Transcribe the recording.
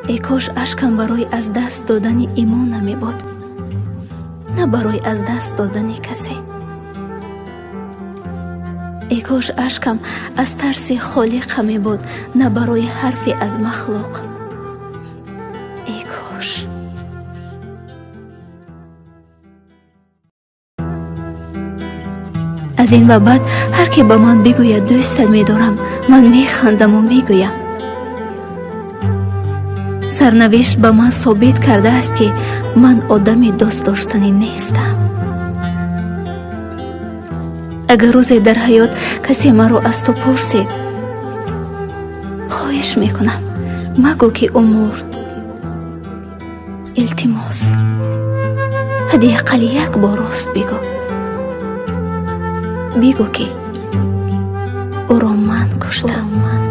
Э кош ашкам барои аз даст додани имонам мебуд, на барои аз даст додани касе. Э кош ашкам аз тарси Холиқа мебуд, на барои ҳарфе аз махлуқ. Э кош. Аз ин ба баъд ҳар ке ба ман бигӯяд дӯстат медорам, ман механдаму мегӯям. Сарнавишт ба ман собит кардааст, ки ман одами дӯстдоштанӣ нестам. Агар рӯзе дар ҳаёт касе маро аз ту пурсид, хоҳиш мекунам, магӯ, ки ӯ мурд. Илтимос, ҳадди ақал як бор рост бигӯ. Бигӯ, ки ӯро ман куштам. Ман.